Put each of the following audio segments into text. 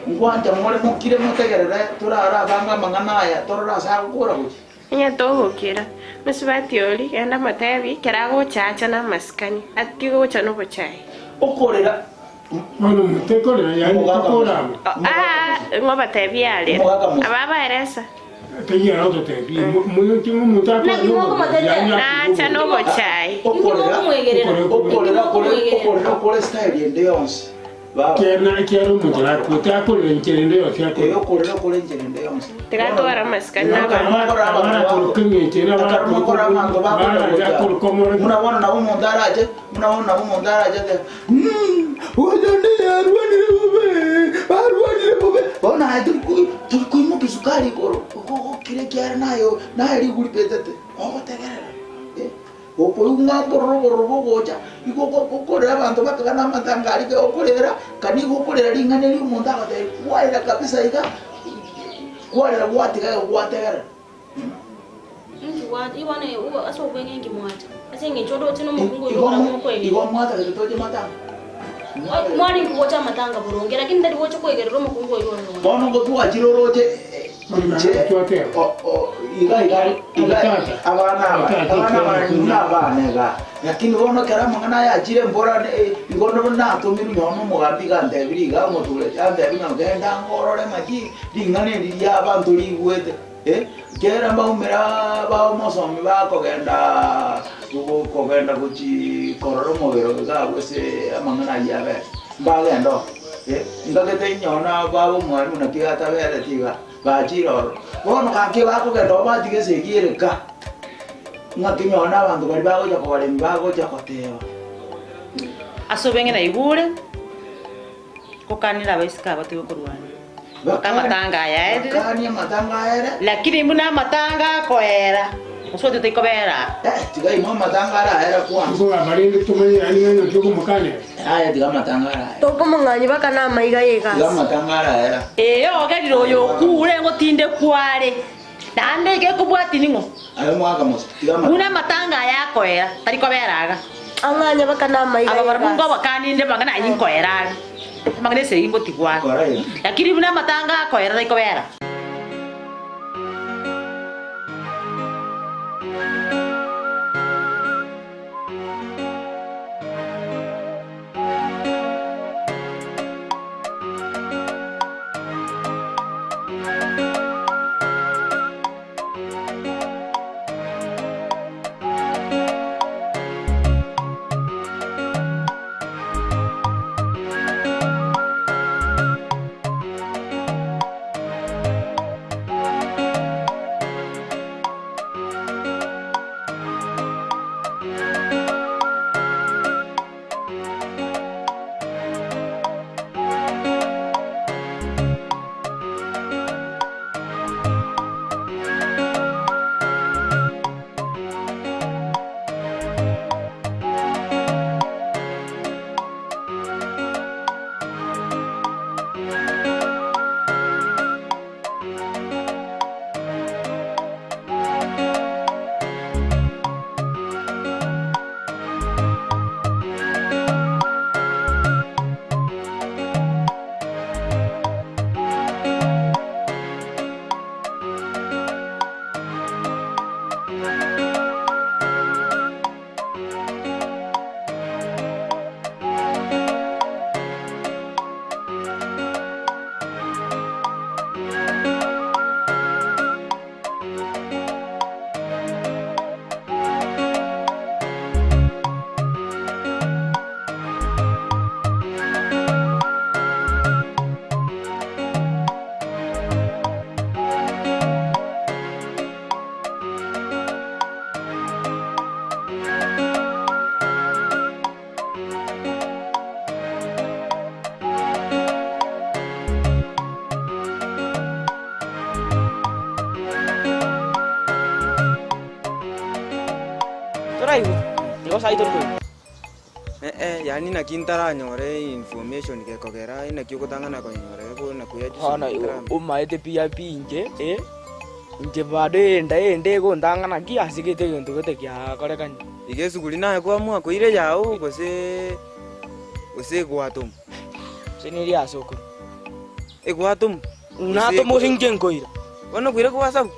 Nkwancha more mokire motegerere, torare abange amang'ana aya, torore ase agokora gochia. Onye togokira, mosubati oria, genda motebie, ekero agocha ache namasikani, atige gocha nobochai. Okorera. Bono motekorera, yaani tokorama. Aa, ng'obatebie arere. Aba abaeresa. Taiyo aragototebie, moyoche ng'omonto akore Naki mokomotebia? yaani Nacha nobochai. Okorera, okorera kore, okorera kore style ende yonsi. Baba. Ekiagera ekiagera omonto arakwe, takorera enchera ende yonsi Ee, akorera. okorera kore enchera ende yonsi. Tigatwara amasikani n'abanto. Ekero Abarakoroka engencho ere, Ekero mokora abanto bakorera abarache gocha. akoroka omorembe. Buna bono nabo omonto arache, buna bono nabo omonto arache atebe, "Mm, oyo ndiye arwanire bobe, arwanire bobe." Bono aye tori koi tori koimokia esukari igoro, ogokire ekiagera naye naye riguri betete, ogotegerera eh. Okoigwa ng'a mbororo obororo bogocha, igo okorera abanto bakaga na amatanga aria iga okorera, kani igo okorera ring'ana erio omonto agotebia kwarera kabisa iga, kwarera gwatiga iga gwategerera. Inki gwa- igo bono igo ase obweng'e inki mwacha? Ase eng'encho oroche na omokungu oyio Igo ora mo- mokoegerera. igo mwatagete toche matanga? Mwatagete- Mwarenge gocha amatanga boronge, lakini tari gocha koegerera omokungu oyio ore ororo. Bono ngotwachire oroche inche iga iga iga abana aba abana aba buna abana iga lakini bono ekero amang'ana aya achire mbora igo natomirwe nonye na omogambi iga antebirie iga omotureti antebi ng'a genda ango orore ng'aki ring'ana eri ria abanto rigwete kera mbaumera ba omosomi bakogenda kogenda gochi korora omobere iga abwo ase amang'ana ayio abete mbagende oo. Nkagete inyona baba omwalimu naki atabereti iga, bachire ororo. Bono gaki bakogenda oo batiga esegi ere ka, ng'aki nyona abanto baria bagocha kobaremia bagocha goteba. Ase obweng'e naigure, gokanera abaiseke aba tiga korwana. Mpaka amatanga aya aerire. Bakanie amatanga aere. Lakini buna amatanga akoera, gose otiga taikobera aa. Eh, tiga inwe amatanga araere kwanza. Tokogamba rende tomanye yaani ng'a naki okomokanera. Aye tiga amatanga araera. Tokomong'anyia baka namaiga y'egasi. Tiga amatanga araera. Ee, ogerire oyo okure ngotindekwa are, naende gekobwatia ning'o? Aye omwaka mose, tiga amatanga. Buna amatanga aya akoera, tari kobera iga. Ang'anye baka namaiga Aba barabwo y'egasi. nkobakaninde amang'ana ayio nkoera are, amang'ana esegi ngotigwa are. Lakini buna amatanga akoera tari kobera. Toraigwe? Nigo sai tori koigwa. Eh, yaani naki ntaranyore information gekogera inaki ogotang'ana koyenyora iga na koyachia Bono omaete pi pi inche eh, inche bado enda ende egontang'ana ki ase gete egento gete kiakorekani. Iga esuguri naye kwamua koira eyao gose gose egwatoma. Gose neri ase okorwa. Egwatomu. Natomu gose inche nkoira. Bono okoira gwasabu.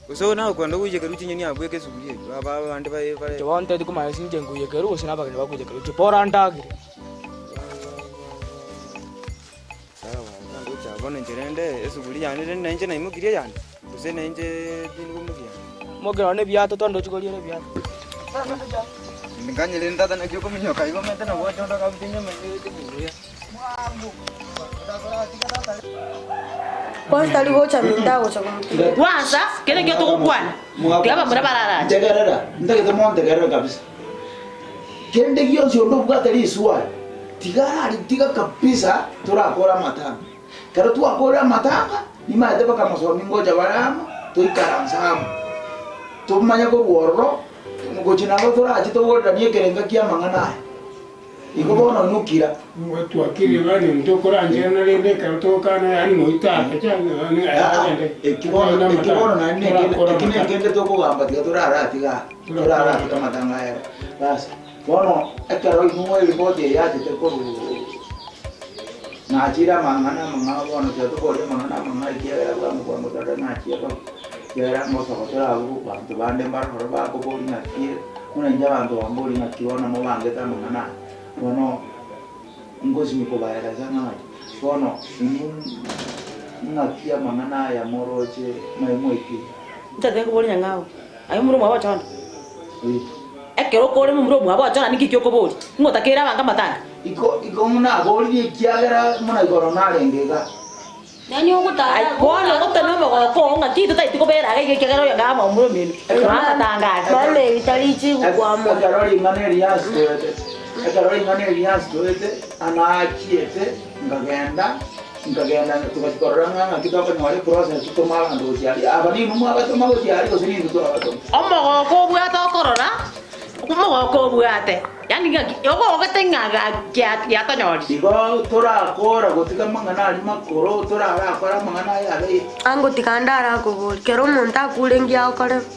Gose naye okwenda goiyekerwa chinyeni abwo esuguri eyio, aba abande baye bare. Inche bono ntari komanya gose inche nkoiyekerwa gose nabageni bakoiyekerwa, inche bora ndagere. Sawa, ndoche bono inche rende esuguri yane rende nainche naimokirie eyane, gose nainche tindi koimokia yane. Mokia nonye na ebiato twandochi koriera ebiato. Nkanye rende tata naki okominyoka igo omanyete nabo oche onde akabuta enyama eye buya. Kwanza tari gocha minto agocha komotiga. Kwanza, kere ekio togokwana, tiga abamura bararache. Ntegerera, ntagete montegerere kabisa. Kende gionsi onde obwate risuari, tiga araritiga kabisa torakore amatanga. Ekero twakorire amatanga, nimaete bakamosomi ngocha bare amo, toikaranse amo. Tomanye korwa ororo, gochia nabo torache toboreranie ekerenga kia amang'ana aya. Igo bono inukira. Twakire bani ntokorancherana rende ekero togokana yaani moita Aa, eki bono eki bono naende nekende eki nekende tokogamba tiga toraratiga aa, toraratiga amatanga aya ere. Bas, bono ekero inwe eripoti eye yachete korwa nachire amang'ana amang'ao bono tiga toborie amang'ana amang'ao ekiagera bwango bwango tore nachia koba ekiagera ngosoka tore abwo banto bande mbare ororo bakoboria ng'aki buna inche abanto bamboria ng'aki bono mobangete amang'ana aya, bono ngosimia kobaeresa ng'a ng'aki. Bono inwe ng'aki amang'ana aya moroche ng'ai mwaikire? Nchete nkoboria nyang'au, aye omomura omwabo ochona? Ekero okore momura omwabo ochona ninki ki okoboria? Ng'o otakeire abanto amatanga? Iko igo naboririe ekiagera buna igoro narenge iga. Nani ogotara Ai, bono ogotana omogoko oo ng'aki totaeti kobera iga iga ekiagera oyo ng'a momura omino, ekero amatanga aria. Mama eri tari richibu kwamora. Ekero ring'ana eri riasitoete, ekero ring'ana eri riasitoete, anachiete nkagenda, nkagenda togachia korora ng'a ng'aki tokonyora eprocess totome abanto gochia aria. Aba ninwe mwabatoma gochia aria gose nintwe twabatoma? Omogoko obwate okorora, omogoko obwate. Yaani ng'aki ogogete ng'a gaki giatonyorire. Igo torakora gotiga amang'ana aria makoro, torarakore amang'ana aya abe. Ango tiga ndarakoborie, kera omonto akure ngiya agokorerwa.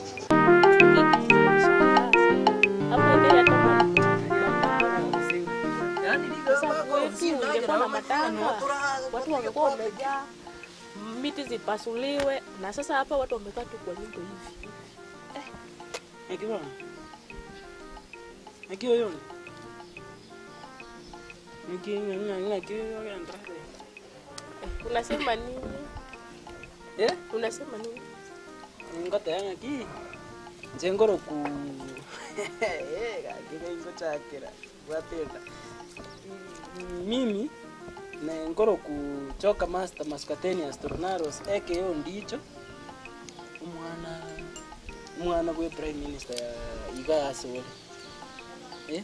Naki bono? Naki oyonde? Naki ng'a ng'aki ogenderete? Unasema nini? Eh? Unasema nini? Ngoteba ng'aki, inche nkoroku gaki ng'ai ngochakera bwate enda. Mimi ne nkoroku Joka Master Mascatenius Tornaros aka Ondicho, omwana omwana bwe prime minister iga ase ore. Eh?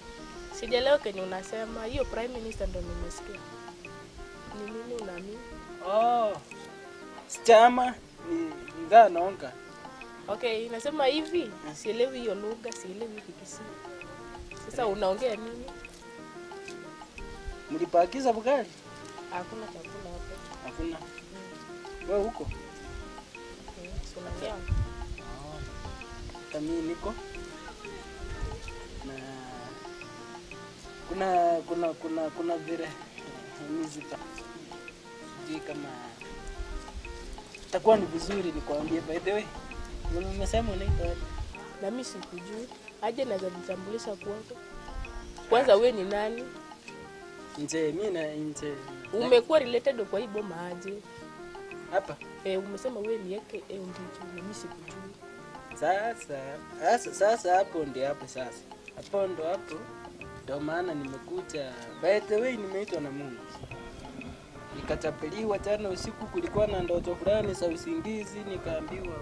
Sijaelewa kenye unasema. Hiyo prime minister ndo nimesikia. Ni nini unaamini? Oh, sichama ni nganonka. Okay, nasema hivi, sielewi hiyo lugha, sielewi Kikisii. Sasa unaongea nini? Mlipakiza bugali? Hakuna chakula hapo. Hakuna. Wewe huko? Si unaongea? Hata mimi niko na kuna kuna kuna kuna vile mizika sijui kama itakuwa ni vizuri nikwambie. By the way, umesema unaitwa aje? Na mimi sikujui. Aje naweza jitambulisha kwako. Kwanza we ni nani? Nje mimi na nje Umekuwa related kwa hii boma aje? hapa Eh, umesema we ni yake eh, ndicho na mimi sikujui. sasa. Sasa sasa hapo ndio hapo sasa, hapo ndo hapo ndo maana nimekuja. By the way, nimeitwa na Mungu nikachapeliwa jana usiku, kulikuwa na ndoto fulani za usingizi, nikaambiwa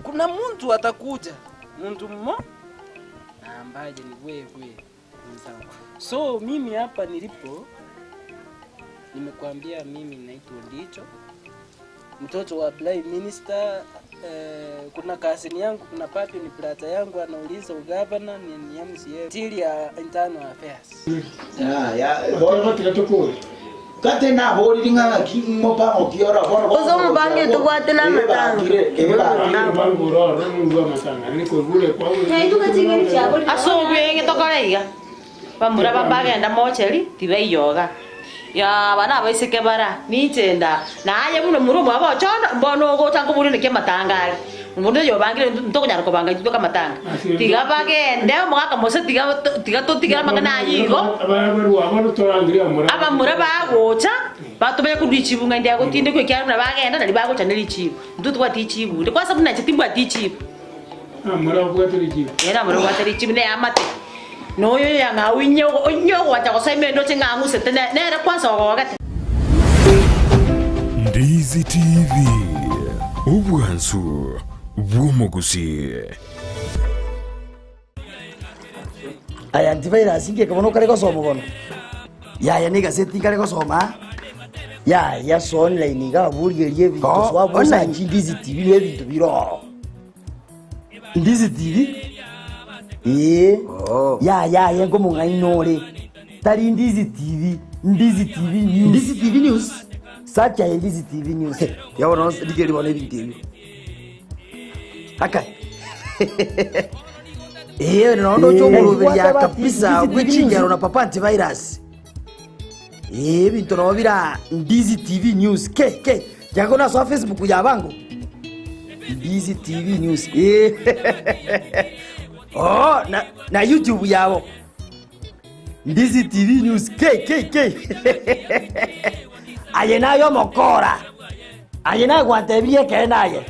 kuna mtu atakuja, mtu mmo na ambaye ni wewe mwenzangu. So mimi hapa nilipo, nimekuambia mimi naitwa Ndicho, mtoto wa prime minister. Eh, kuna kasini yangu, kuna papi ni brother yangu anauliza ugavana ni, ni MCA tili ya internal affairs. Ah, ya, Bateba tiga tokore. Kate naborire ng'a ng'aki mopango ki ora bono Gose omobange tobwate na amatanga. Omobango ore ororo ningwe amatanga, nikoigure kwa Ase obweng'e tokore iga, bamura bagenda mocheri tibaiyoga. Yaa aba nabaiseke bara, ninche nda, na aye buna omomura omwabo ocha one, mbono ogocha nkoboria naki amatanga are. Omonto oyio obangire ntokonyara kobanga intwe amatanga. Tiga bagende omogaka mose tiga tiga totigere amang'ana ayio igo. Abamura bagocha, batomanye korwa richibu ng'a inde agotindekwa ekiagera buna bagenda nario bagocha ne richibu. Intwe tobwati richibu rinde, kwansa buna inche timbwati richibu. Ee namura obwate richibu na eamate, na oyo oyang'ao inye inye ogoancha gosoa ime ndoche ng'a ang'usete nere kwansa ogogete. Ndizi TV, obwansu bw'omogusii. Aya antivirus ngeke bono okare gosoma bono. Yaya ne egaseti nkare gosoma aa. Yaya ase online iga abwo origereria ebinto Oh, soa abwo online. osachi Ndizi TV na ebinto bire ororo. Ndizi TV? Ee. Oh. Yaya aye nkomong'aini ore. Tari Ndizi TV, Ndizi TV News. Ndizi TV News? Search aye Ndizi TV News. Ya bono rigereria bono ebinto ebio. Akai. Ee, nondo Eh, ocha bwate bati, kabisa Ndizi TV bw'echingero News. na papa antivirus. Ee, ebinto nabo bira Ndizi TV News. Ke ke, jago na soa Facebook ya bango. Ndizi TV News. Ee. Oh, na, na YouTube yabo. Ndizi TV News. Ke ke ke. Aye naye omokora. Aye naye gwantebirie ekeene aye.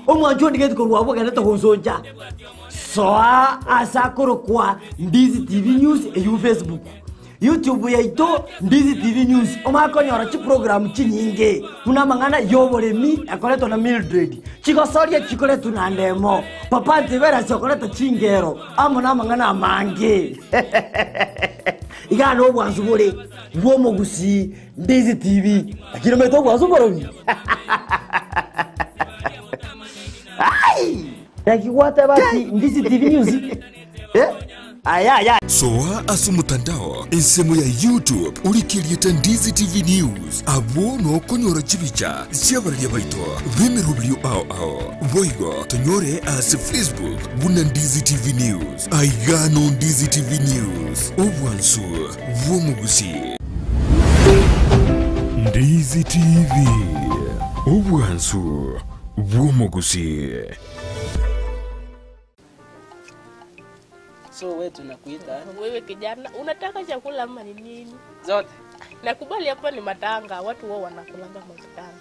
Omwancho ondigeti korwa abwo ogendete gonsoncha. Soa ase akorokwa Ndizi TV News eywo Facebook. YouTube yaito Ndizi TV News omanye konyora chiprogram chinyinge buna amang'ana y'oboremi ekoretwa na Mildred, chigosoria chikoretwa na Ndemo, Papa Antivirus okoreta chingero amo namang'ana amange. Igaa nobwansu bore bw'omogusii Ndizi TV, lakini omanyete obwansu mborobi? Ai! Naki gwateba ati Ndizi TV News? Eh? Aya aya. Soa ase omotandao ensemo ya YouTube orike erieta Ndizi TV News abwo nokonyora chibicha chi'abararia baito b'emeroberio ao ao. Boigo tonyore ase Facebook buna Ndizi TV News. Aiga no Ndizi TV News, obwansu bw'omogusii. Ndizi TV, obwansu bw'omogusii. So wewe tunakuita aje? Wewe kijana, unataka chakula ama ni nini? Zote. Nakubali hapa ni matanga, watu wao wanakulanga matanga,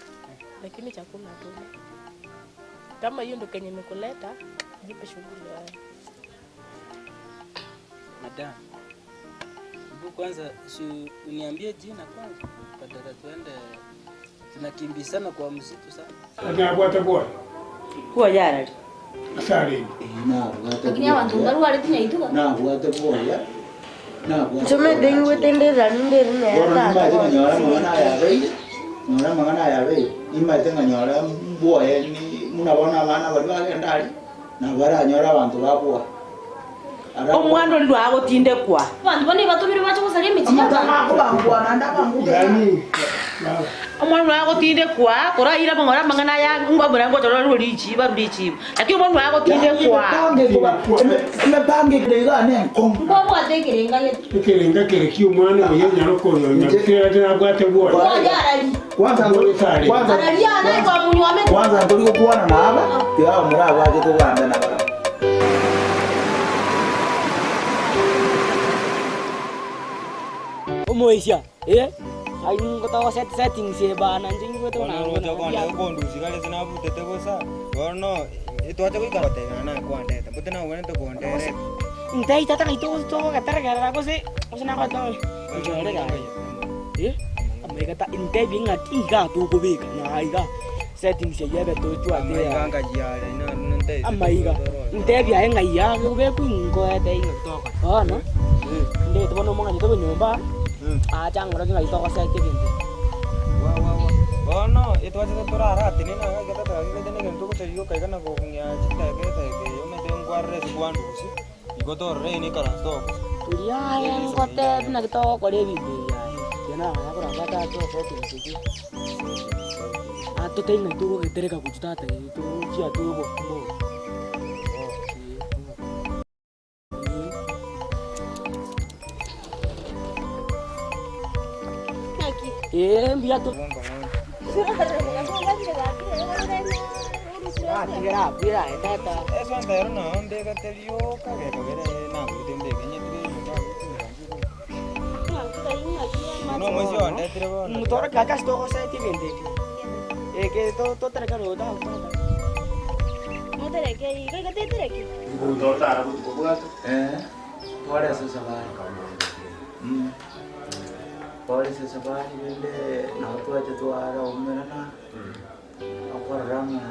lakini chakula hatuna. Kama hiyo ndio kenye imekuleta, jipe shughuli wewe. Madam. Hebu kwanza si uniambie jina kwanza badala tuende tunakimbizana kwa msitu sana. Nabwate bwoye. Bwoye arari. Ase arenge. Lakini abanto mbarwareti nyaituga. Nabwate bwoya. Nabwate Nsomete ingwete nderani nderi nere Bono tata nimanyete bono. nganyora amang'ana aya abeire, nyora amang'ana aya abeire, nimanyete nganyora mbwoye ni buna bono abana baria bagenda aria, nabo baranyore abanto babwoa. Omwana oria rwagotindekwa. Abanto bane batomire bache gosaria emechie y'abanto. Omwana rwagotindekwa koraire amang'ora amang'ana aya ngwamura ngocha rorwe richibu barwe richibu. Lakini omwana rwagotindekwa. Emepango ere iga nenkong'u. Nkwabwate ekerenga gete. Ekerenga kere ki'omwana oye nyaroko oyo nyagusira tabwate bwoye. Bwoye arari. Kwanza kwanza Araria naye kwamunywa amete. kwanza ntori gokwana na aba tiga abamura aba bache togambe nabarabwo. Omoisia, eh, ai ngotogo set settings eye bana inche nyigwete buna Bono oroche okonde okondusia kare ase nabutete bosa, bono etwacha goika gotebia naye kwandete, mbote nagwenerete konderera. Ntei tata ng'ai togo togogeteregerera gose gose nagotoe nchore gaki eh, amaiga ta ntebie ng'aki igaa tokobeka na igaa settings eywo ebe tochwate Amaiga yaa. ngayia are na ntebie Amaiga, ntebie aye ng'ai aa gekobekwa ingoete ng'aki tokora. Bono, ndete bono omong'anyi tobe nyomba, ache ang'orokie ng'ai togoseti ebinto ebi. Wa wa wa. Bono etwachete toraratenene iga iga totagete na egento togocha rioka iga na kong'ea chidakika edakika eye omanyete nkwarora ase kwandusia, igo torore ere ikaranse togosa. Riria aye ngotebi naki togokora ebinto ebi aye, riria naganya korwa tata osete inche ki, atotebie ng'ai togogetereka gochia tata togochia tobe obokima obo. Ee, mbuya to. Eswenta ero noo mbegete rioka gekogera nagorete mbeke nyetire nyomba Buna omoisia ondetire bono. Mutoro kaka sitogoseti ebinto ebi. Eke totereke rodo tata. Motereke iga iga tetereke. Pole ase safari. Pole ase safari rende nabo twacha twaraumerana okorora ng'a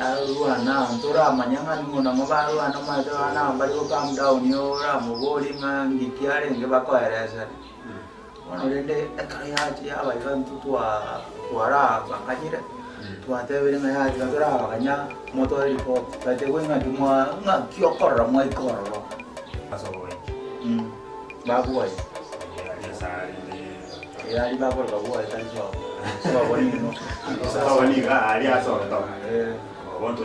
arwana ntoramanya ng'a ning'o nang'o barwana omanyete abana aba mbari go calm down oramoborie ng'a ng'iki arenge bakoeresera. Bono rende ekero yacha yaba iga intwe twarabakanyire, twatebire ng'a yaya tiga torabakanya motoe report, twachia ng'aki mwa ng'aki okorora mwaika ororo. Babwoye. Eh, aria bakoroka bwoye tari sobo. Sobo nino. Sobo nigo aria asogeto. Eh. Goika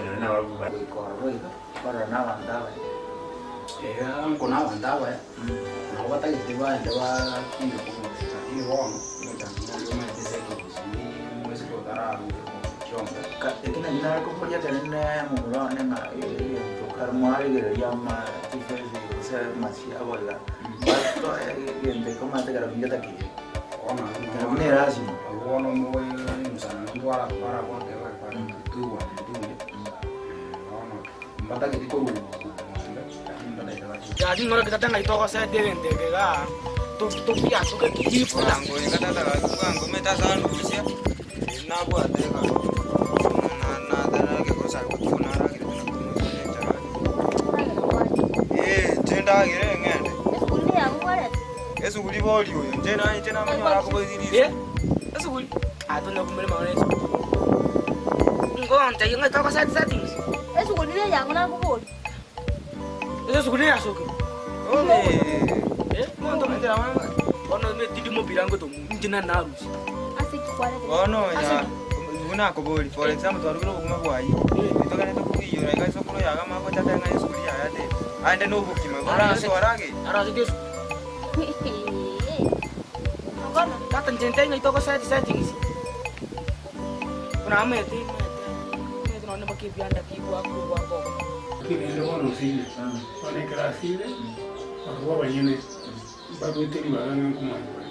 ororo iga, korora na abanto abaya. Eh, nkona abanto abaya nabo batagete baende bakine lakini bono Eki naki nare koboria ekero ne momura one ng'a egento kare mwarigereria ama chifesi gose amasio abo iga, batoe egento eke omanyete kero kende getakeire. Kero buna erasima. Bono bono mbatagete korwa ng'ombe lakini mbatagete bache Gaki ng'oroki tata ng'ai togoseta ebinto ebi igaa, tobiatuke kijifu. Bwango iga tata gaki bwango omanyete ase andusia, nabwate egari natarage botuko naragerete na enchara. Eh, inche ndagere ng'ende. Esuguri bori oyo, inche na inche namanyora akoboisia riso. Esuguri? Atonya kumurema ore esuguri. Ngonte ng'ai togoseta settings. Esuguri ne yango nakobori. Esuguri ne yasoke. Eh, monto bono metindi mopira ngoto inche na narusi. Ase kikwarete. Bono ya buna akobori for example twarugire obokima bwaye itogenete kobuiyora iga esukuru yaga magocha teng'a esukuru yaya te ande na obokima borarage Arasete esuguri. Tata nche nte ng'ai togoseta settings. Buna amete mete nonye bakebianda bigwakwa gwakwa. Kigende bono osire, bono ekero asire, barabwo abanyene barwete ribaga ng'a nkomanya bare.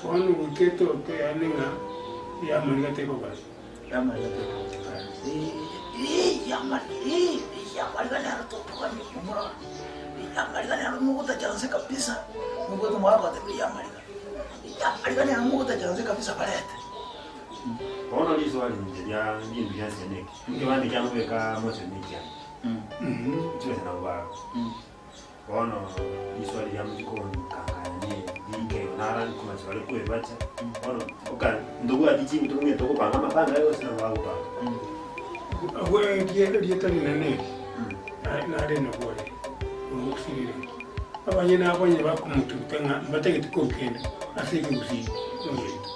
Bono goika etoke yaani ng'a yamariga tekogasa. Yamariga tekogasa. Yamariga nero tokogania omororo. Yamariga nero mogotacha nse kabisa. Nobwate omogaka gotebia yamariga. Yamariga nero mogotacha nse kabisa barete. Bono riswali inche ria rindu rianse neke ekebande kiamobeka mochenu ekiane chibesa nabo baro bono riswali riamochikonkangania rikeyo nara nkomache bare kwebacha bono oka ntobwati chinto ng'e togopanga amapanga aye gose nabo bagopanga Abwo erieta rinene eri, nare nabwo ore, omosirire. Abanyene abanye bakomotuta ng'a mbatagete korukende ase ekegusii noyoito.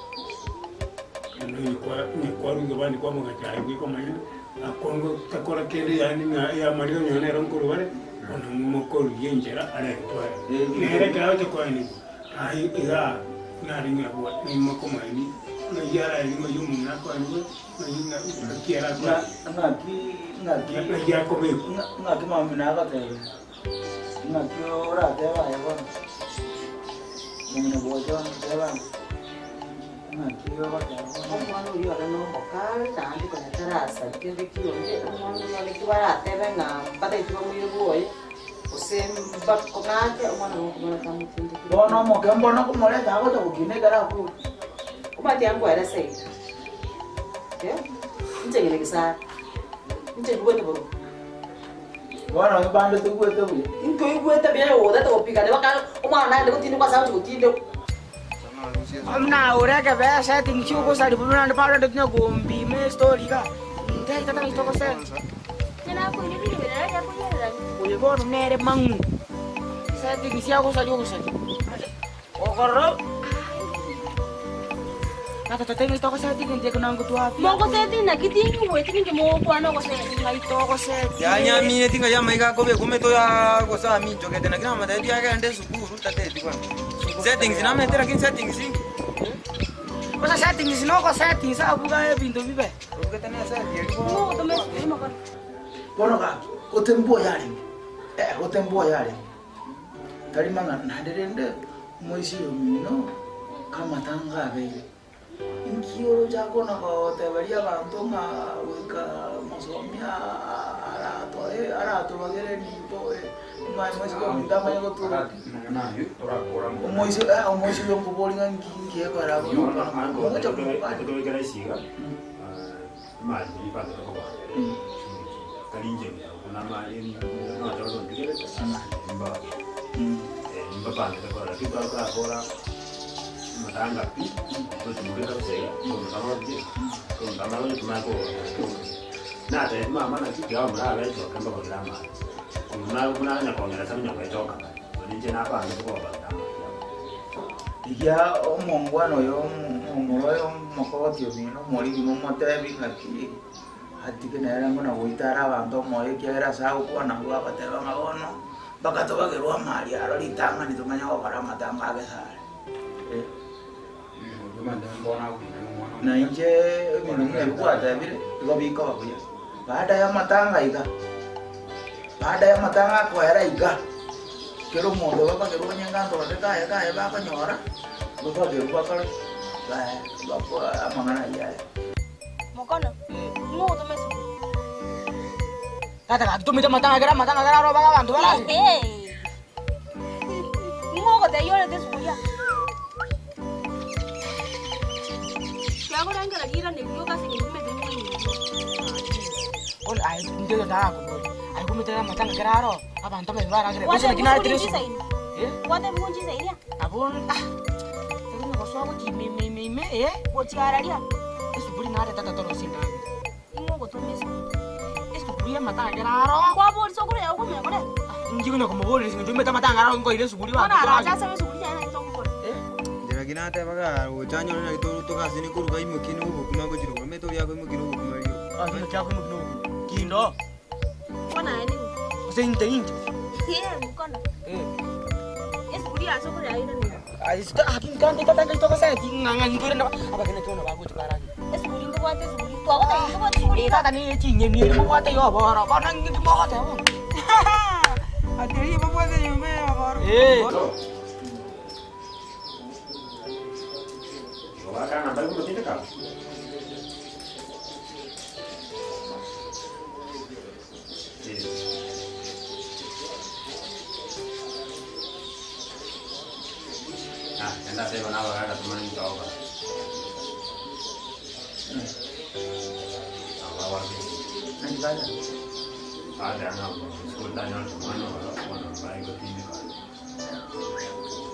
Onye kwaruga abande kwamogachaya bweka omonyene, akongo takora kende yaani ng'a yamariga onye nere nkoro bare, bono mokorugia enchera aretware. Nere ekero agocha koenigwa, aye iga nare ng'a nimokomoeni, ng'ai araeni ng'ai omong'ina akoenigwe, ng'ai ng'aki ere akoenigwe. Ng'aki ng'aki Ng'ai akobekwa. Ng'aki mami nagotebia. Ng'aki oratebe aye bono. Mong'ina bwocha teba ng'aki ogoteba bono. Omwana oyo ore nomokare naende konya tarasari kende kionde omwana oyo one kibaratebe ng'a mbataete bamoire bwoye gose mbakong'ake omwana gokomona tamotindekire. Bono omoke mbono okomoreta agocha gokina ekero akure. Omanyete yankoeresa iga, eh, inche ng'ina gesare, inche nigwete bobe. Bono bande toigwete buya. Ntoigwete buya ogotete gopigana mpaka omwana naende gotindekwa ase agochi gotindekwa. Muna ureke besa settings chigosari buna naende bado tonya gompima estory iga. Nte tata ng'ai togoseta. Oyo bono nere mang'u. Settings agosari ogosari. Okorora. Tata tata ng'ai togoseta egento eke nango twafia. Mogoseti naki tingigweti ninki mogokwana ogoseti. Ng'ai togoseti. Yanyamine tinga yamaiga akobeka omete oyo agosa aminchogete lakini amatebi agende esukuru tateti bwango. Settings namete lakini settings inki? Gose settings noko settings abuga ebinto bibe. Bono gaki, gote mbuya arenge, eh, gote mbuya arenge. Tari mang'ana naende rende omoisia oyo omino kamatanga abeire. Inki oroche akona goteberia abanto ng'a goika mosomia aratoe aratobagere nibo ng'a omoiseke ominto amanye gotura omoiseke omoiseke oyo nkoboria ng'a inki inki ekogera mogocha komokwania. Rigia omongwana oyo omomura oyo omokogoti omino omoriri momotebi ng'aki atige nere buna goita are abanto omoyo ekiagera ase agokwana abwo agoteba ng'a bono mpaka tobagerwe amari aro ritang'ani tomanye gokora amatanga agesare. Na inche ebinto buna ebi gwatebire igo bikoba buya. Baada ya amatanga iga, baada ya amatanga akoera iga, kera omonto babagerwe onye nganto bake kaye kaye bakonyora, babagerwe bakore bae bakoa amang'ana ayio aya. Mokono, ng'o ogotoma esukuru? Tata gaki tomete amatanga kera amatanga kera aro baga abanto barase. Ng'o ogotebia orete esuguria? Kiagorengera rirane rioka ase eng'encho omanyete ng'oinyorwa. Bono aye intwe totarakoboria, aye komete amatanga kera aro abanto ababe baragere gose naki naretire esuguri. Eh? Gwatebiwa nchisainia? Abwo ah, tari gosoa gochia ime ime ime ime eh. Gochia araria? Esuguri nareta tata orosie endagera. Ing'o ogotoma esuguri? Esuguri amatanga kera aro. Kwaboria sokoro yago komanya koreta? Inki konya komoboria ase eng'encho omanyete amatanga aro nkoira esuguri Bono abanto arache toragere. asabe esuguri yaye naki togokora? Inche naki natebaga gocha anyore nari togasini koruga aimokie na obokima gochia rogoro, omanyete oria akoimokia na obokima rioka. Ah, kino kiakoimokia na obokima. Kindo. Bono aye ning'o? Gose inte inche. Ee, mokono. Eh. Esuguri ya sokoro yaye iraneire. Tata niye chinyeni eri mobwate ya oboro bono ng'iki mogoteba bono. Ati eria mobwate nyomba ya oboro. Eh.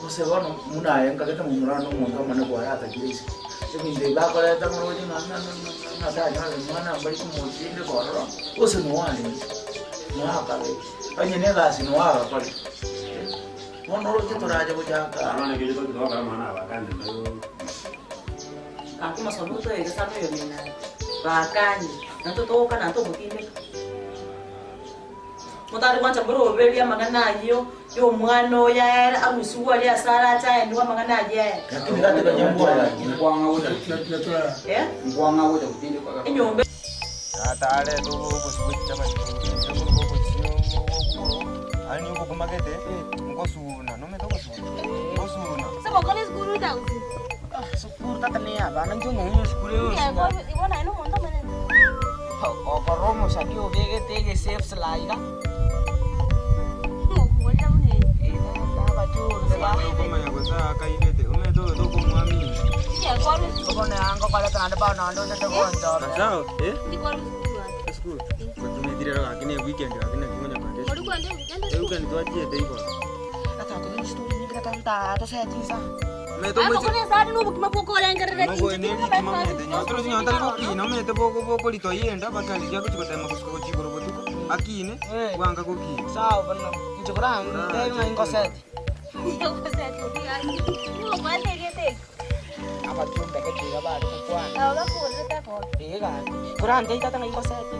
Gose bono buna aye nkagete momura one omonto omonene kwaratagire isiko, ebinto ebi bakoreta moroche ng'a ng'a ng'a ng'a ng'a tanyora omwana mbari komotindeka ororo, gose noyo arenge, noyo akabete, onye na egasi noyo agakorire. Bono oroche torache gochaka. Gaki omosomi otoeire sana oyo omino aye, bakanye, naintwe togokana ntogotindeka. Motari gwancha moroberie amang'ana ayio ya omwana oyo aere arusigwe aria ase arache aenigwe amang'ana ayio aere. Eh? Enyomba. Tata arete obosie bwe chichabati inche nkoruga obosie obwo yaani obokima gete nkosuna nomanyete ogosuna nkosuna. Sukuru tata ne ya abana inche onyore esukuru yonsi. Okorora omosani obegete egesafesla iga. Okomanya gose akaibete omanyete oyo tokomwamini. Bono yanga okoreta naende bado naende otete gonchora. Sawa eh? Esukuru gotumetire ero gaki ne weekend gaki naki ngonya kogenda esukuru. Eweekend twachiete igoro. Tata tore chistori nyinge tata nta toseti insa. Omanyete bokoritoa enda bakarigia gochia gotema gosuka gochia igoro botuko akine bwanga gokina. Sawa bono inche korantebi ng'a ingoseti. Abachumbe gete iga bare gokwana. Ee gaki, korantebi tata ng'a ingoseti.